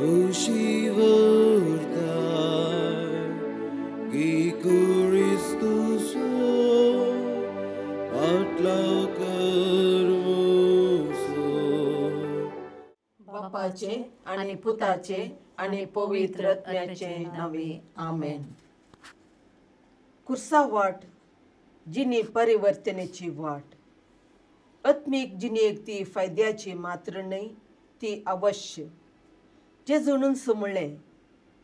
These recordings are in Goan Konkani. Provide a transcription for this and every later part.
कुशी व्हरता की कुरीस तुजो फाटलाव कर म्हजो. बापाचे आनी पुताचे आनी पवित्र आत्म्याचे नांवे आमेन. कुर्सा वाट जिणी परिवर्तनेची वाट. आत्मीक जिणेक ती फायद्याची मात्र न्हय, ती अवश्य. जेजूनच म्हणलें,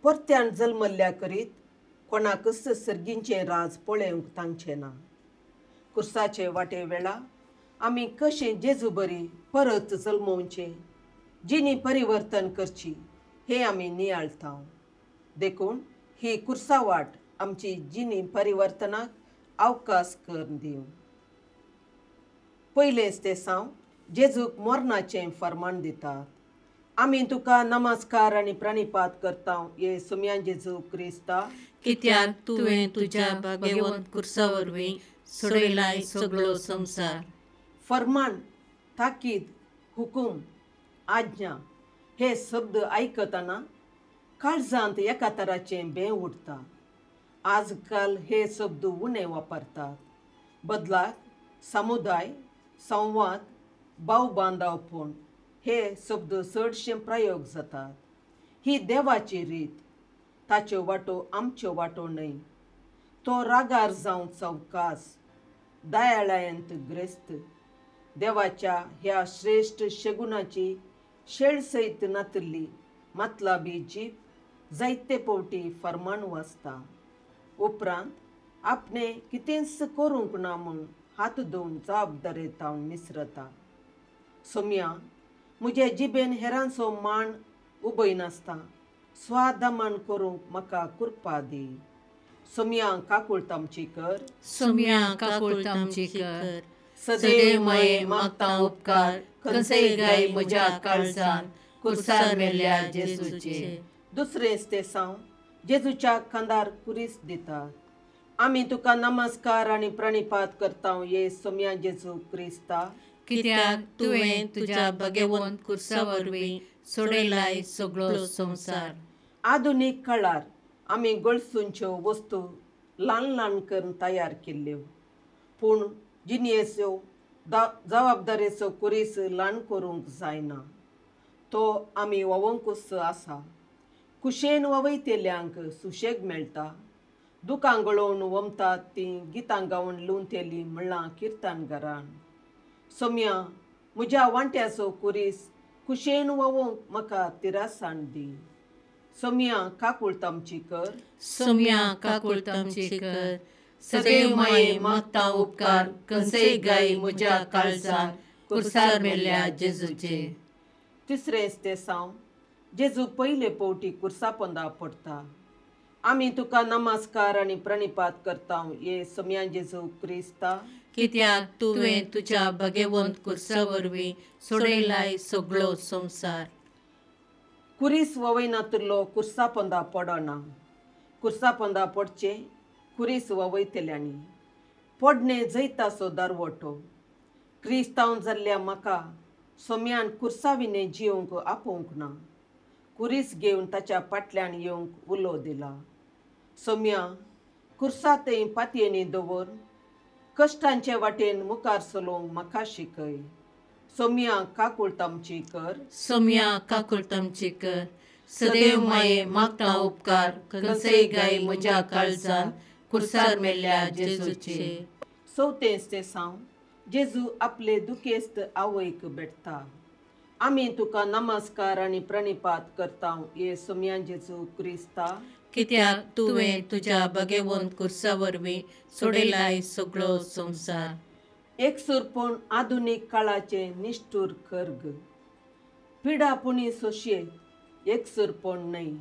परत्यान जल्मल्ल्या करीत कोणाकच सर्गींचें राज पळोवंक तांचें ना. कुर्साचे वाटे वेळा आमी कशें जेजू बरी परत जल्मोवचें, जिणी परिवर्तन करची हें आमी नियाळता. देखून ही कुर्सा वाट आमची जिणी परिवर्तनाक अवकाश करून दिवं. पयलेंच ते साव जेजूक मरणाचें फर्मान दितात. आमी तुका नमस्कार आनी प्रणिपात करता ये सुम्या जेजू क्रिस्ता, कित्याक तुवें तुज्या भाग्यवंत कुर्सा वरवीं सोडयलाय सगळो संवसार. फर्मान, ताकीद, हुकूम, आज्ञा हे शब्द आयकतना काळजांत एका तराचें बें उठता. आजकाल हे शब्द उणें वापरतात. बदलाक समुदाय, संवाद, भाव बांदावपण हे शब्द चडशे प्रयोग जातात. ही देवाची रीत, ताच्यो वाटो आमच्यो वाटो न्हय. तो रागार जावंक सवकास, दयाळायंत ग्रेस्त. देवाच्या ह्या श्रेश्ठ शगुनाची शेळ सयत नातिल्ली मतलाबी जीप जायते फावटी फर्मान वाचता. उपरांत आपणे कितेंच करूंक ना म्हूण हात धुवन जबाबदारे तावन निसरता. सोम्या, म्हजे जिबेन हेरांचो मान उबयनासता स्वादमान करूंक म्हाका कृपा दी. सोम्या काकूळत आमची कर. सोम्या काकूळत आमची कर. सदैव माये मागता उपकार खंयचेय गाय म्हज्या काळजान कुर्सार मेल्ल्या जेजूचे. दुसरेंच ते साव जेजूच्या खांदार कुरीस दितात. आमी तुका नमस्कार आनी प्रणिपात करता ये सोम्या जेजू क्रिस्ता, कित्याक तुवें तुज्या भाग्यवंत कुर्सा वरवीं सोडयलाय सगळो संवसार. आधुनीक काळार आमी गळसूंच्यो वस्तू ल्हान ल्हान करून तयार केल्ल्यो, पूण जिणेचो जबाबदारेचो कुरीस ल्हान करूंक जायना. तो आमी व्हांवंकूच आसा. कुशेन व्हांवयतल्यांक सुशेग मेळटा. दुकां गळोवन वमतात तीं गितां गावन लुवतलीं म्हणलां किर्तन घरान. सोम्या, म्हज्या वांट्याचो कुरीस कुशेन व्हांवंक म्हाका तिरासाण दी. सोम्या काकूळत आमची कर. सोम्या काकूळत आमची कर. सदैव माये मागता उपकार खंयचेय गाय म्हज्या काळजान कुर्सार मेल्ल्या जेजूचे. तिसरेंच ते साव जेजू पयले फावटी कुर्सा पोंदा पडटा. आमी तुका नमस्कार आनी प्रणिपात करता ये सोम्या जेजू क्रिस्ता, कित्याक तुवें तुज्या भाग्यवंत कुर्सा वरवीं सोडयलाय सगळो संवसार. कुरीस व्हांवयनातलो कुर्सा पोंदा पडना. कुर्सा पोंदा पडचें कुरीस व्हांवयतल्यांनी पडणे जैताचो दरवटो. क्रिस्तांव जाल्ल्या म्हाका सोम्यान कुर्साविणें जिवंक आपोवंक ना. कुरीस घेवन ताच्या फाटल्यान येवंक उलो दिला. सोम्या, कुर्सा थंय पातयेनी दवर, कश्टांचे वाटेन मुखार चलोवंक म्हाका शिकय. सोम्या काकूळत आमची कर. सोम्या काकूळत आमची कर. सदैव माये मागता उपकार खंयचेय गाय म्हज्या काळजान कुर्सार मेल्ल्या जेजूचे. चवथेंच ते साव जेजू आपले दुखेस्त आवयक भेटता. आमी तुका नमस्कार आनी प्रणिपात करता ये सोम्या जेजू क्रिस्ता, कित्याक तुवें तुज्या भाग्यवंत कुर्सा वरवीं सोडयलाय सगळो संवसार. एकसूरपण आधुनीक काळाचें निश्ठूर खर्ग. पिडा पुणी सोशयेत, एकसूरपण न्हय.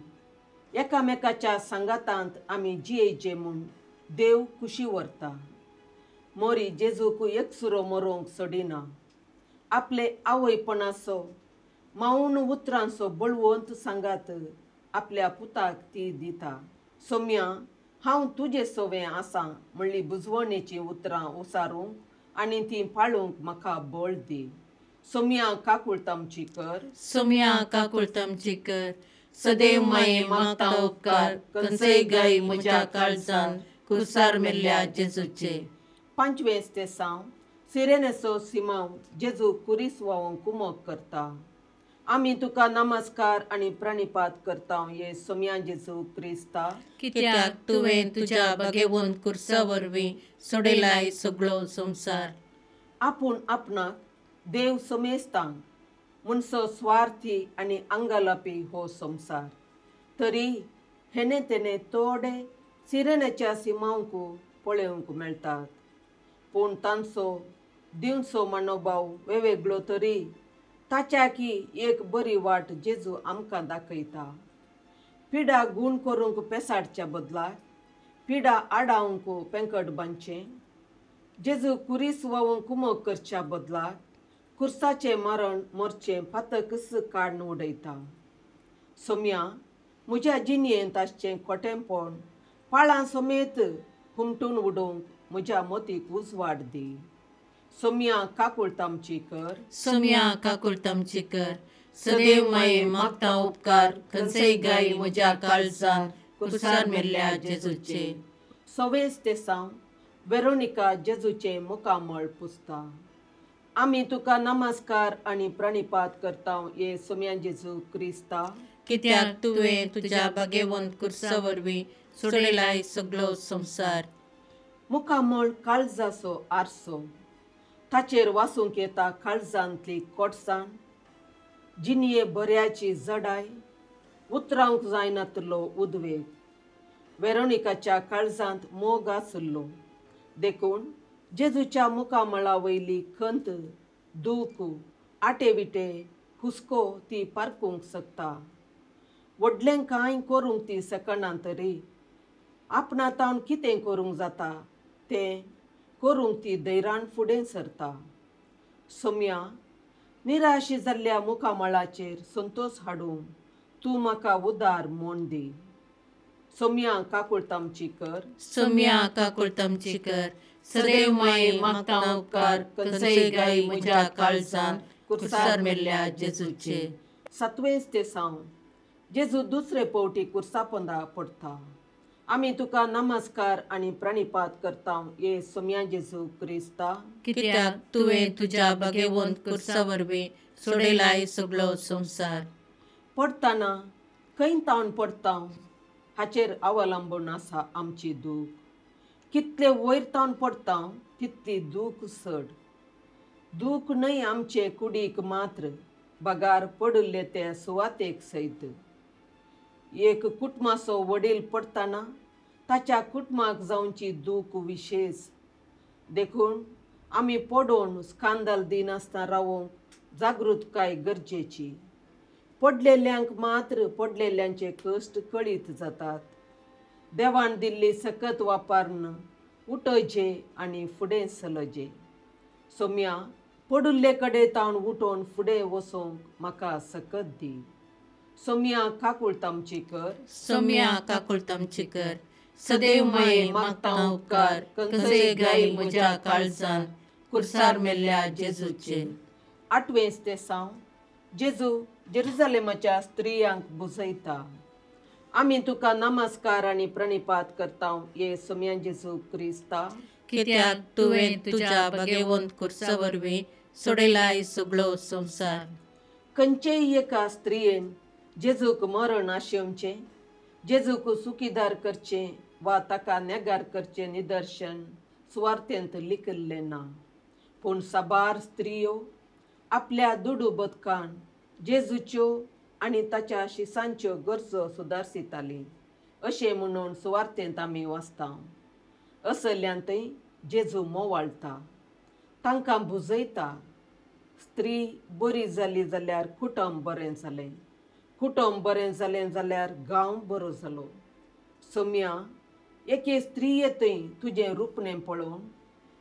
एकामेकाच्या सांगातांत आमी जियेचे म्हूण देव कुशी व्हरता. मोरी जेजूक एकसुरो मरोंक सोडिना. आपले आवयपणाचो मावन उतरांचो बळवंत सांगात आपल्या पुताक ती दिता. सोम्या, हांव तुजे सवें आसा म्हणली बुजवणेचीं उतरां उसारूंक आनी तीं पाळूंक म्हाका बळ दी. सोम्या काकूळत आमची कर. सोम्या काकूळत आमची कर. सदैव माये मागता उपकार खंयचेय गाय म्हज्या काळजान कुर्सार मेल्ल्या जेजूचे. पांचवें तेसांव सिरेनेचो सिमांव जेजू कुरीस व्हांवूंक कुमोक करता. आमी तुका नमस्कार आनी प्रणिपात करता ये सोम्या जेजू क्रिस्ता. कित्याक तुवें तुज्या बागेवन कुर्सा वरवीं सोडयलाय सगळो संवसार. आपूण आपणाक देव समेस्तांक म्हणसो स्वार्थी आनी अंगलापी हो संवसार तरी हेणे तेणे थोडे सिरेनेच्या सिमांवक पळोवंक मेळटात. पूण तांचो दिवचो मनोभाव वेगवेगळो तरी ताच्याकी एक बरी वाट जेजू आमकां दाखयता. पिडा गूण करूंक पेसाडच्या बदला पिडा आडावंक पेंकट बांदचें. जेजू कुरीस व्हांवूंक कुमोक करच्या बदला कुर्साचें मरण मरचें पातकच काडून उडयता. सोम्या म्हज्या जिणयेंत आसचें खोटेंपण पाळां समेत हुमटून उडोवंक म्हज्या मोतीक उजवाड दी. सोम्या काकुळट आमची कर. सोम्या काकुळट आमची कर. सदैव माये मागता उपकार खंयचेय गाय म्हज्या काळजान कुर्सार मेल्ल्या जेजूचे. सवेस तेसांव वेरोनिका जेजूचें मुखामळ पुसता. आमी तुका नमस्कार आनी प्रणिपात करता ये सोम्या जेजू क्रिस्ता. कित्याक तुवें तुज्या बागेवन कुर्सा वरवीं सोडयलाय सगळो संवसार. मुखामळ काळजाचो आरसो ताचेर वासूंक येता काळजांतली कोटसाण जिणये बऱ्याची जडाय उतरावंक जायनातलो उद्वेग. वेरोनिकाच्या काळजांत मोग आसलो देखून जेजूच्या मुखामळा वयली खंत दूख आटेविटे हुस्को ती पारकूंक शकता. व्हडलें कांय करूंक ती शकना तरी आपणा तावन कितें करूंक जाता तें करूंक ती धैर्यान फुडें सरता. सोम्या निराशी जाल्ल्या मुखामळाचेर संतोश हाडूंक तूं म्हाका उदार म्हूण दी. सोम्या काकुळट आमची कर. सोम्या काकुळट आमची कर. सदैव माये मागता उपकार खंयचेय गाय म्हज्या काळजान कुर्सार मेल्ल्या जेजूचे. सातवें तेसांव जेजू दुसरे पवटी कुर्सा पोंदा पडटा. आमी तुका नमस्कार आनी प्रणिपात करता ये सोम्या जेजू क्रिस्ता. कित्याक तुवें तुज्या बागेवन कुर्सा वरवीं सोडयलाय सगळो संवसार. पडटना खंय तावन पडटा हाचेर अवलंबून आसा आमची दूख. कितले वयर तावन पडटा तितली दूख चड. दूख न्हय आमचे कुडीक मात्र बगार पडिल्ले ते सुवातेक सयत. एक कुटुंबाचो वडील पडटना ताच्या कुटुंबाक जावची दूख विशेश. देखून आमी पडोवन स्कांदल दिनासतना रावोंक जागृतकाय गरजेची. पडलेल्यांक मात्र पडलेल्यांचे कश्ट कळीत जातात. देवान दिल्ली सकत वापरून उठोवचे आनी फुडें सलजे. सोम्या पडिल्ले कडेन तावन उठोवन फुडें वचोंक म्हाका सकत दी. सोम्या काकुळट आमची कर. सोम्या काकुळट आमची कर. सदैव माये मागता उपकार खंयचेय गाय म्हज्या काळजान कुर्सार मेल्ल्या जेजूचे. आठवें तेसांव जेजू जेरुजालेमाच्या स्त्रियांक बुजयता. आमी तुका नमस्कार आनी प्रणिपात करता ये सोम्या जेजू क्रिस्ता. कित्याक तुवें तुज्या बागेवन कुर्सा वरवीं सोडयलाय सगळो संवसार. खंयचेय एका स्त्रियेन जेजूक मरण आशेवचें जेजूक सुखीदार करचें वा ताका नेगार करचें निदर्शन सुवार्थेंत लिखिल्लें ना. पूण साबार स्त्रियो आपल्या दुडू बदकान जेजूच्यो आनी ताच्या शिसांच्यो गरजो सुदारसिताली अशें म्हणून सुवार्थेंत आमी वाचता. असल्यांतय जेजू मोवाळटा तांकां बुजयता. स्त्री बरी जाली जाल्यार कुटुंब बरें जालें, कुटुंब बरें जालें जाल्यार गांव बरो जालो. सोम्या एके स्त्रियेंतय तुजें रुपणें पळोवन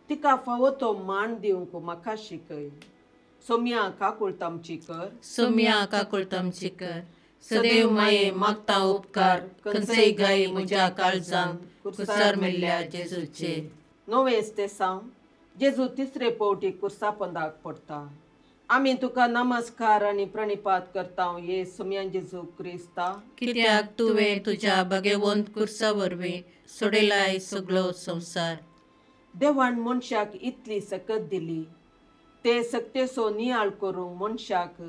तिका फावो तो मान दिवंक म्हाका शिकय. सोम्या काकुळट आमची कर. सोम्या काकुळट आमची कर. सदैव माये मागता उपकार खंयचेय गाय म्हज्या काळजान कुर्सार मेल्ल्या जेजूचे. णवें तेसांव जेजू तिसरे पवटी कुर्सा पोंदाक पडटा. आमी तुका नमस्कार आनी प्रणिपात करता ये सोम्या जेजू क्रिस्ता, कित्याक तुवें तुज्या भगेवंत कुर्सा वरवीं सोडयलाय सगळो संवसार. देवान मनशाक इतली सकत दिली, ते सक्तेचो नियाळ करूंक मनशाक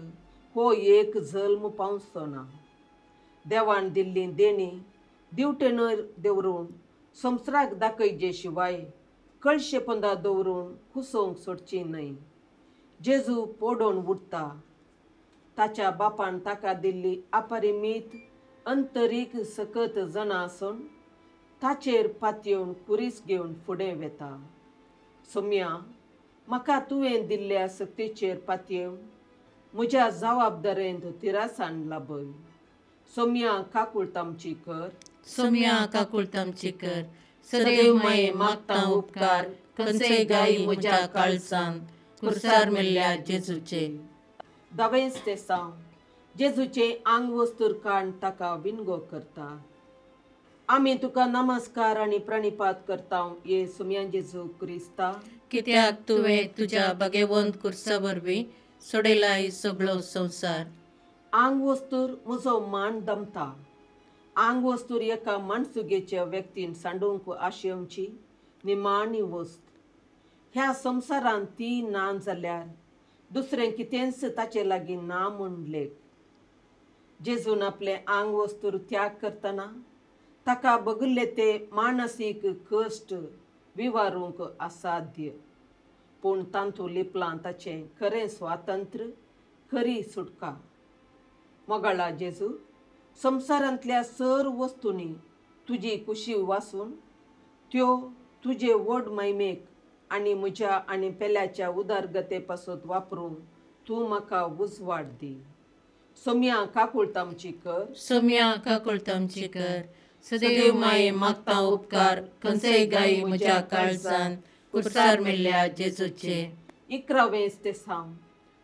हो एक जल्म पावचो ना. देवान दिल्ली देणी दिवटेनर दवरून संवसाराक दाखयजे शिवाय कळशे पंदा दवरून कुसोवंक सोडची न्हय. जेजू पडोवन उठता. ताच्या बापान ताका दिल्ली अपरिमीत अंतरीक सकत जाणा आसून ताचेर पातयेवन कुरीस घेवन फुडें वेता. सोम्या, म्हाका तुवें दिल्ल्या सक्तीचेर पातयेवन म्हज्या जबाबदारेंत तिरासाण लाभय. सोम्या काकुळट आमची कर. सोम्या काकुळट आमची कर. सदैव माये मागता उपकार खंयचेय गाय म्हज्या काळजान कुर्सार मेल्ल्या जेजूचे. दावेंच ते साव जेजूचें आंग वस्तूर काडून ताका विनगो करता. आमी तुका नमस्कार आनी प्रणिपात करता ये सोम्या जेजू क्रिस्ता, कित्याक तुवें तुज्या भगेवंत कुर्सा वरवीं सोडयलाय सगळो संवसार. आंग वस्तूर म्हजो मान दमता. आंग वस्तूर एका माणसुगेच्या व्यक्तीन सांडूंक आशेवची निमाणी वस्त. ह्या संवसारांत ती ना जाल्यार दुसरें कितेंच ताचे लागीं ना म्हूण लेख. जेजून आपलें आंग वस्तूर त्याग करतना ताका बगल्ले ते मानसीक कश्ट विवारूंक असाध्य, पूण तांतू लिपलां ताचें खरें स्वातंत्र्य, खरी सुटका. मोगाळा जेजू, संवसारांतल्या सर वस्तूंनी तुजी कुशी वासून त्यो तुजे व्हड महिमेक आनी म्हज्या आनी पेल्याच्या उदरगते पासत वापरूंक तूं म्हाका उजवाड दी. सोम्या काकुळट आमची कर. सोम्या काकुळट आमची कर. सदैव माये मागता उपकार खंयचेय गाय म्हज्या काळजान कुर्सार मेल्ल्या जेजूचे. 11वें ते साव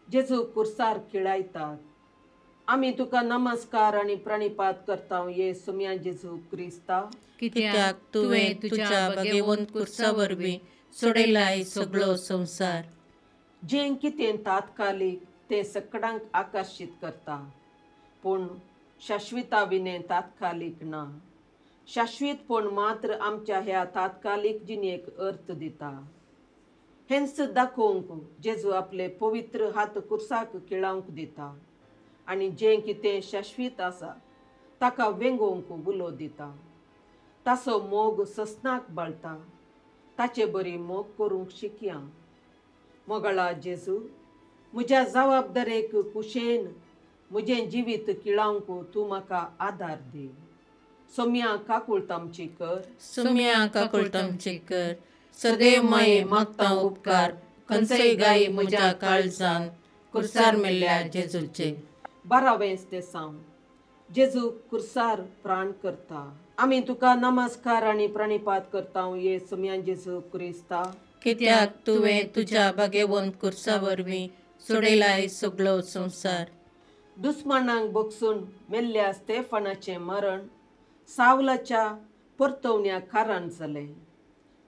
जेजू कुर्सार खिळायतात. आमी तुका नमस्कार आनी प्रणिपात करता ये सोम्या जेजू क्रिस्ता, कित्याक तुवें तुज्या भगेवंत कुर्सा वरवीं सोडयलाय सगळो संवसार. जें कितें तात्कालीक तें सकडांक आकर्शीत करता, पूण शाश्विता विणें तात्कालीक ना. शाश्वीतपण मात्र आमच्या ह्या तात्कालीक जिणेक अर्थ दिता. हेंच दाखोवंक जेजू आपले पवित्र हात कुर्साक खिळावंक दिता आनी जें कितें शाश्वीत आसा ताका वेंगोवंक उलो दिता. ताचो मोग ससनाक बाळटा, ताचे बरी मोग करूंक शिकया. मोगाळा जेजू, म्हज्या जबाबदारेक कुशेन म्हजें जिवीत किळावंक तूं म्हाका आदार दी. सोम्या काकुळट आमची कर. सोम्या काकुळट आमची कर. सदैव माये मागता उपकार खंयचेय गाय म्हज्या काळजान कुर्सार मेल्ल्या जेजूचे. 12वें ते साव जेजू कुर्सार प्राण करता. आमी तुका नमस्कार आनी प्रणिपात करता ये सोम्या जेजू क्रिस्ता, कित्याक तुवें तुज्या भगेवंत कुर्सा वरवीं सोडयलाय सगळो संवसार. दुस्मानांक बगसून मेल्ल्या स्टेफनाचें मरण सावलाच्या परतवण्या कारण जालें.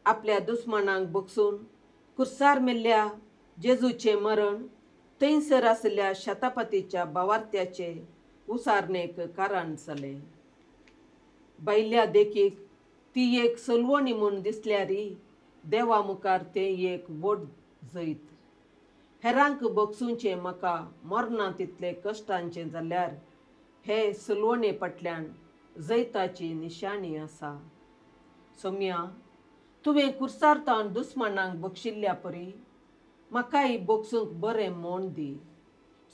आपल्या दुस्मानांक बगसून कुर्सार मेल्ल्या जेजूचें मरण थंयसर आशिल्ल्या शतापतीच्या बावार्थ्याचे उसारणेक कारण जालें. बायल्या देखीक ती एक सलवणी म्हूण दिसल्यारी देवा मुखार तें एक व्हड जैत. हेरांक बगसूंचें म्हाका मरना तितले कश्टांचें जाल्यार हे सलवणे फाटल्यान जैताची निशाणी आसा. सोम्या, तुवें कुर्सार तावन दुस्मानांक बक्षिल्ल्या परी म्हाकाय बगसूंक बरें म्हूण दी.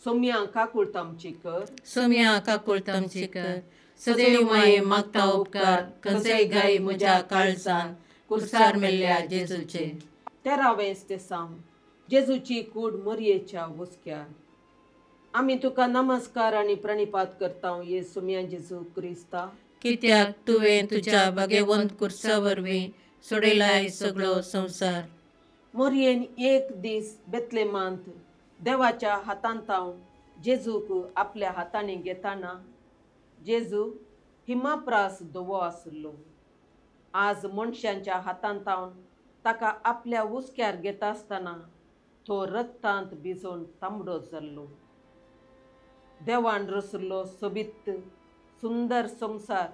सोम्या काकुळट आमची कर. सोम्या काकुळट आमची कर. सदैव माये मागता उपकार खंयचेय गाय म्हज्या काळजान कुर्सार मेल्ल्या जेजूचे. 13वें ते साव जेजूची कूड मोरयेच्या हुस्क्यार. आमी तुका नमस्कार आनी प्रणिपात करता ये सोम्या जेजू क्रिस्ता, कित्याक तुवें तुज्या भगेवंत कुर्सा वरवीं सोडयलाय सगळो संवसार. मोरयेन एक दीस बेतलेमांत देवाच्या हातांत जेजूक आपल्या हातांनी घेताना जेजू हिमाप्रास धवो आसलो. आज मनशांच्या हातांत ताका आपल्या हुस्क्यार घेता आसतना तो रक्तांत भिजोवन तांबडो जाल्लो. देवान रचलो सोबीत सुंदर संवसार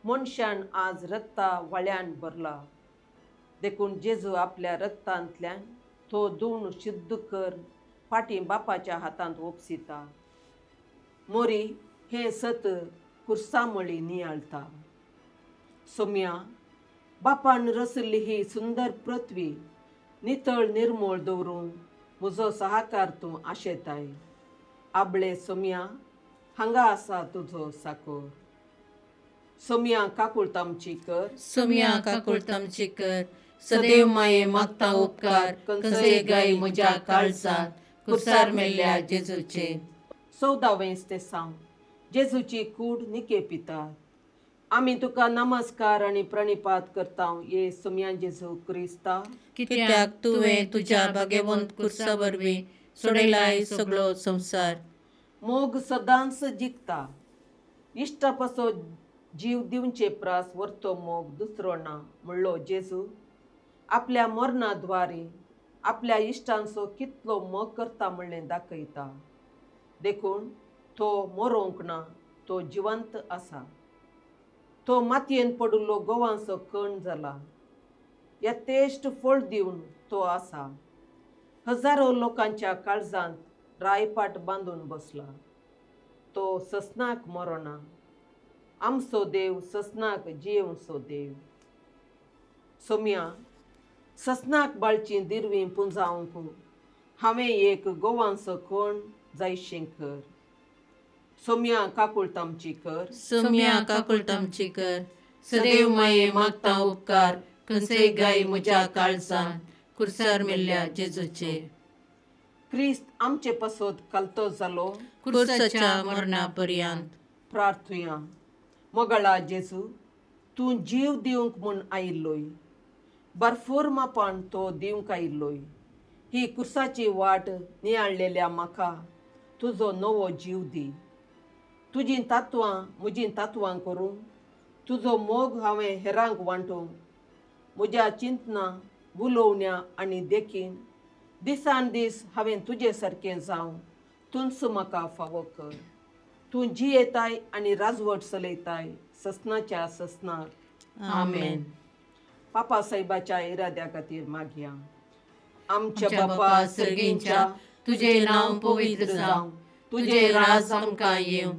मनशान आज रक्ता वळ्यान भरला. देखून जेजू आपल्या रक्तांतल्यान तो धुवन शुद्ध कर फाटीं बापाच्या हातांत ओपसिता. मोरी हें सत कुर्सामळी नियाळता. सोम्या, बापान रचल्ली ही सुंदर पृथ्वी नितळ निर्मळ दवरूंक म्हजो सहाकार तूं आशेताय. आबळे सोम्या, हांगा आसा तुजो साकोर. सोम्या काकुळट आमची कर. सोम्या काकुळट आमची कर. सदैव माये मागता उपकार खंयचेय गाय म्हज्या काळजांत कुर्सार मेल्ल्या जेजूचे. 14वें स्तेसांव. जेजूची कूड निके पितात. आमी तुका नमस्कार आनी प्रणिपात करता ये सोम्या जेजू क्रिस्ता, कित्याक तुवें तुज्या भाग्यवंत कुर्सा वरवीं सोडयलाय सगळो संवसार. मोग सदांच जिखता. इश्टा पासो जीव दिवचे प्रास वरतो मोग दुसरो ना म्हणलो जेजू आपल्या मरणा द्वारे आपल्या इश्टांचो कितलो मोग करता म्हणलें दाखयता. देखून तो मरोंक ना, तो जिवंत आसा. तो मातयेन पडिल्लो गोवांचो कण जाला. यथेश्ट फळ दिवन तो आसा. हजारो लोकांच्या काळजांत रायपाट बांदून बसला. तो ससनाक मरोना. आमचो देव ससनाक जियेवचो देव. सोम्या, ससनाक बाळचीं दिरवीं पुंजावंक हांवें एक गोवांचो कोण जायशें कर. सोम्या काकुळट आमची कर. सोम्या काकुळट आमची कर. सदैव माये मागता उपकार खंयचेय गाय म्हज्या काळजांत कुर्सार मेल्ल्या जेजूचे. क्रिस्त आमचे पासत कालतो जालो कुर्साच्या मरणा पर्यंत. प्रार्थुया. मोगळा जेजू, तूं जीव दिवंक म्हूण आयिल्लोय. भरपूर मापान तो दिवंक आयिल्लोय. ही कुर्साची वाट नियाळलेल्या म्हाका तुजो नवो जीव दी. तुजीं तत्वां म्हजीं तत्वां करूंक, तुजो मोग हांवें हेरांक वांटूंक, म्हज्या चिंतना उलोवण्या आनी देखीन दिसान दीस हांवें तुजे सारकें जावं तूंच म्हाका फावो कर. तूं जियेताय आनी राजवट चलयताय ससनाच्या ससनाक. आमेन. पापा साहेबाच्या इराद्या खातीर मागया. आमच्या बापा सर्गींच्या, तुजें नांव पवित्र जावं, तुजें राज आमकां येवं,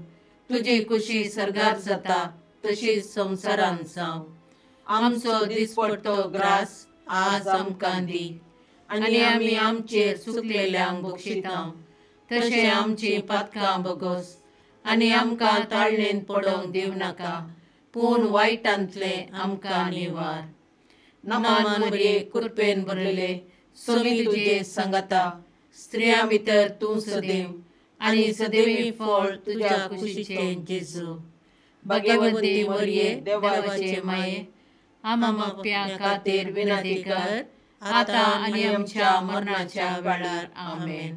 तुजी खुशी सर्गार जाता तशीच संवसारांत जावं. आमचो दिसपट्टो ग्रास आज आमकां दी आनी आमी आमचेर चुकलेल्यांक बक्षिता तशें आमचीं पातकां बगोस आनी आमकां ताळणेन पडोवंक दिवं नाका, पूण वायटांतलें आमकां निवार. नमान मरिये, कृपेन भरलेले, सोमी तुजे सांगाता, स्त्रियां भितर तूं सदैव आनी सदैवी फळ तुज्या कुशीचें जेजू. भाग्यवंती मरिये, देवाचे माये, आम्हा पाप्यां खातीर विनंती कर आतां आनी आमच्या मरणाच्या वेळार. आमेन.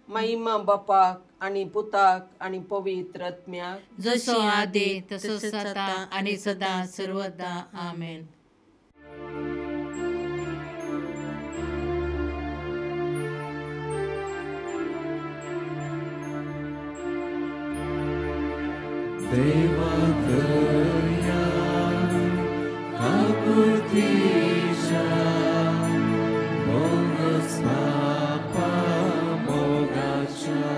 महिमा बापाक आनी पुताक आनी पवित्र आत्म्याक, जसो आदी तसोच आतां आनी सदां सर्वदा. आमेन. देवा दया काकुळतीच्या मोगस बापा मोगाच्या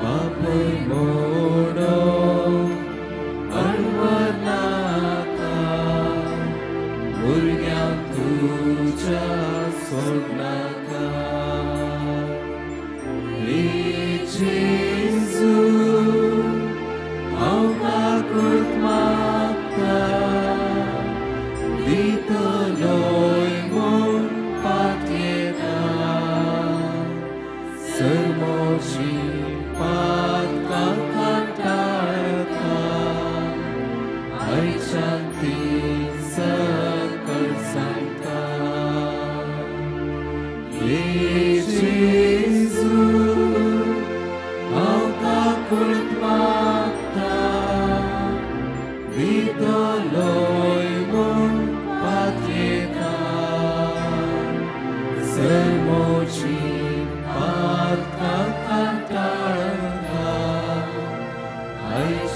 बापूय मोडो अणवनाका भुरग्यांक तुज्या सोडनाका. हे जेजू, हांव काकूट मागता, दितलोय म्हूण पातयेता, सरमोची पातकां कांटाळता, आयच्यान ती सकल सांगता. हे जेजू, हांव काकूट मागता, दितलोय म्हूण पातयेता,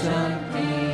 शांती.